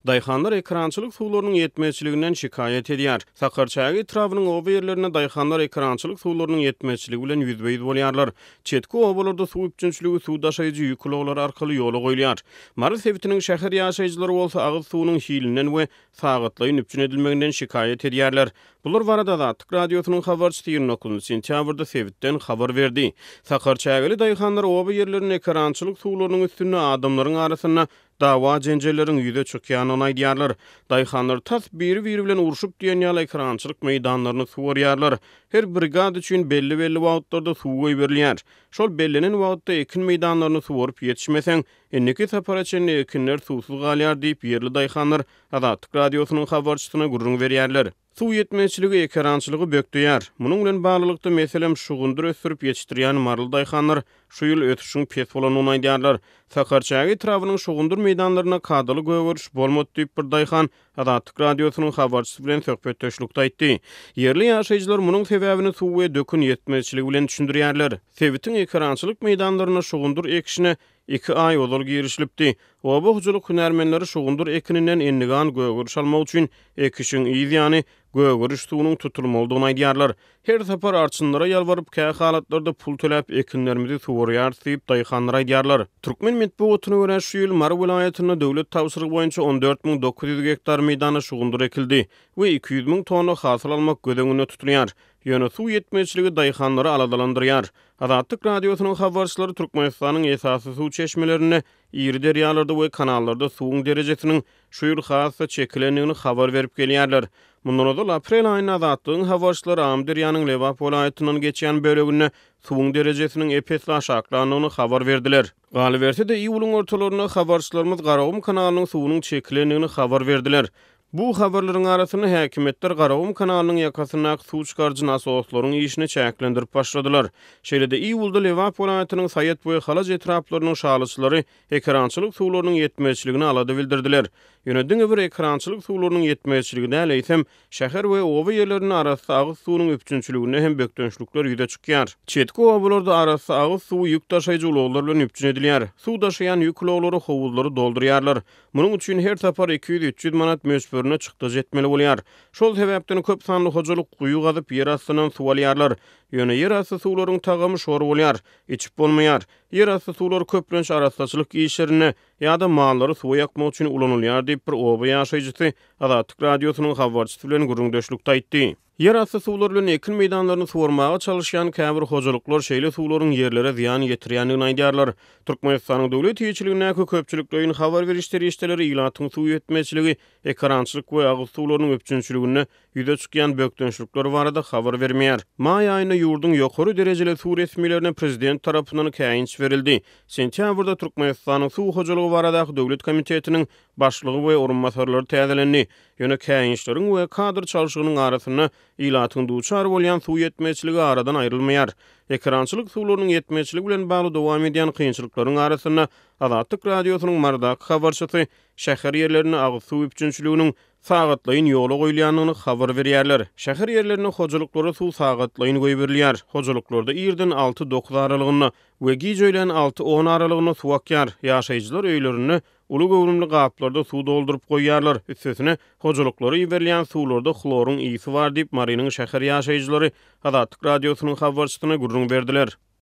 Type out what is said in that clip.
Daýhanlar ekerançylyk suwlarynyň ýetmezçiliginden şikaýat edýär. Sakarçäge etrabynyň oba ýerlerinde daýhanlar ekerançylyk suwlarynyň ýetmezçiligi bilen ýüzbe-ýüz bolýarlar. Çetki obalarda suw üpjünçiligi suw daşaýjy ýük ulaglary arkaly ýola goýulýar. Mary sebitiniň şäher ýaşaýjylary bolsa agyz suwunyň hilinden we sagatlaýyn üpjün edilmeginden şikaýat edýärler. Bular barada Azatlyk Radiosynyň habarçysy 29 sentýabrda sebitden habar berdi. Sakarçägeli daýhanlar oba ýerlerinde ekerançylyk suwlarynyň üstünde adamlaryň arasynda dawa-jenjelleriň ýüze çykýandygyny aýdýarlar. Daýhanlar tas biri-biri bilen urşup diýen ýaly ekerançylyk meýdanlaryny suwarýarlar. Her brigada üçin belli-belli wagtlarda suw goýberilýär. Şol bellenen wagtda ekin meýdanlaryny suwaryp ýetişmeseň, indiki sapara çenli ekinler suwsuz galýar diýip, ýerli daýhanlar Azatlyk Radiosynyň habarçysyna gürrüň berýärler. Suw ýetmezçiligi ekerançylygy bökdeýär. Munuň bilen baglylykda, meselem, şugundyr ösdürip ýetişdirýän maryly daýhanlar şu ýyl ösüşiň pes bolandygyny aýdýarlar. Sakarçäge etrabynyň şugundyr meýdanlarynda kadaly gögeriş bolmady diýip, bir daýhan Azatlyk Radiosynyň habarçysy bilen söhbetdeşlikde aýtdy. Ýerli ýaşaýjylar munuň sebäbini suw we dökün ýetmezçiligi bilen düşündirýärler. Sebitiň ekerançylyk meýdanlarynda şugundyr ekişine Iki aý ozal girişilipdi. Oba hojalyk hünärmenleri şugundyr ekininden endigan gögeriş almak üçin ekişiň yz ýany gögeriş suwunyň tutulmalydygyny aýdýarlar. Her sapar arçynlara ýalbaryp, kä halatlarda pul töläp ekinlerimizi suwarýarys diýip, daýhanlar aýdýarlar. Türkmen metbugatyna görä, şu ýyl Mary welaýatynda döwlet tabşyrygy boýunça 14 900 gektar meýdana şugundyr ekildi we 200 müň tonna hasyl almak göz öňünde tutulýar. Ýöne suw ýetmezçiligi daýhanlary aladalandyrýar. Azatlyk Radiosynyň habarçylary Türkmenistanyň esasy suw çeşmelerinde, iri derýalarda we kanallarda suwuň derejesiniň şu ýyl has-da çekilendigini habar berip gelýärler. Mundan ozal, aprel aýynda Azatlygyň habarçylary Amyderýanyň Lebap welaýatyndan geçýän böleginde suwuň derejesiniň ep-esli aşaklandygyny habar berdiler. Galyberse-de, iýulyň ortalarynda habarçylarymyz Garagum kanalynyň suwunyň çekilendigini habar berdiler. Bu habarlaryň arasynda häkimiýetler Garagum kanalynyň ýakasyndaky suw çykaryjy nasoslaryň işini çäklendirip başladylar. Şeýle-de, iýulda Lebap welaýatynyň Saýat we Halaç etraplarynyň şalyçylary ekerançylyk suwlarynyň ýetmezçiligine alada bildirdiler. Ýöne diňe bir ekerançylyk suwlarynyň ýetmezçiligi däl, eýsem, şäher we oba ýerlerinde arassa agyz suwunyň üpjünçiliginde hem bökdençlikler ýüze çykýar. Çetki obalarda arassa agyz suwy ýük daşaýjy ulaglar bilen üpjün edilýär. Suw daşaýan ýük ulaglary howuzlary doldurýarlar. Munuň üçin her sapar 200-300 manat möçberinde çykdajy etmeli bolýar. Şol sebäpden köp sanly hojalyk guýy gazyp, ýer astyndan suw alýarlar. Ýöne ýerasty suwlaryň tagamy şor bolýar, içip bolmaýar. Ýerasty suwlar köplenç arassaçylyk işlerinde ýa-da mallary suwa ýakmak üçin ulanylýar diýip, bir oba ýaşaýjysy Azatlyk Radiosynyň habarçysy bilen gürrüňdeşlikde aýtdy. Ýerasty suwlar bilen ekin meýdanlaryny suwarmaga çalyşýan käbir hojalyklar şeýle suwlaryň ýerlere zyýan ýetirýändigini aýdýarlar. Türkmenistanyň döwlet eýeçiligindäki köpçülikleýin habar beriş serişdeleri ilatyň suw ýetmezçiligi, ekerançylyk we agyz suwlarynyň üpjünçiliginde ýüze çykýan bökdençlikler barada habar bermeýär. Maý aýynda ýurduň ýokary derejeli suw resmilerine prezident tarapyndan käýinç berildi. Sentýabrda Türkmenistanyň Suw hojalygy baradaky döwlet komitetiniň başlygy we orunbasarlary täzelendi. Ýöne käýinçleriň we kadr çalşygynyň arasynda ilatyň duçar bolýan suw ýetmezçiligi aradan aýrylmaýar. Ekerançylyk suwlarynyň ýetmezçiligi bilen bagly dowam edýän kynçylyklaryň arasynda Azatlyk Radiosynyň Marydaky habarçysy şäher ýerlerinde agyz suw üpjünçiliginiň sagatlaýyn ýola goýulýandygyny habar berýärler. Şäher ýerlerinde hojalyklara suw sagatlaýyn goýberilýär. Hojalyklarda irden alty-dokuz aralygynda we giç öýlän alty-on aralygynda suw akýar. Ýaşaýjylar öýlerinde Uly göwrümli gaplarda suw dolduryp goýýarlar. Üstesine, hojalyklara iberilýän suwlarda hloryň ysy bar diýip, Marynyň şäher ýaşaýjylary Azatlyk Radiosynyň habarçysyna gürrüň berdiler.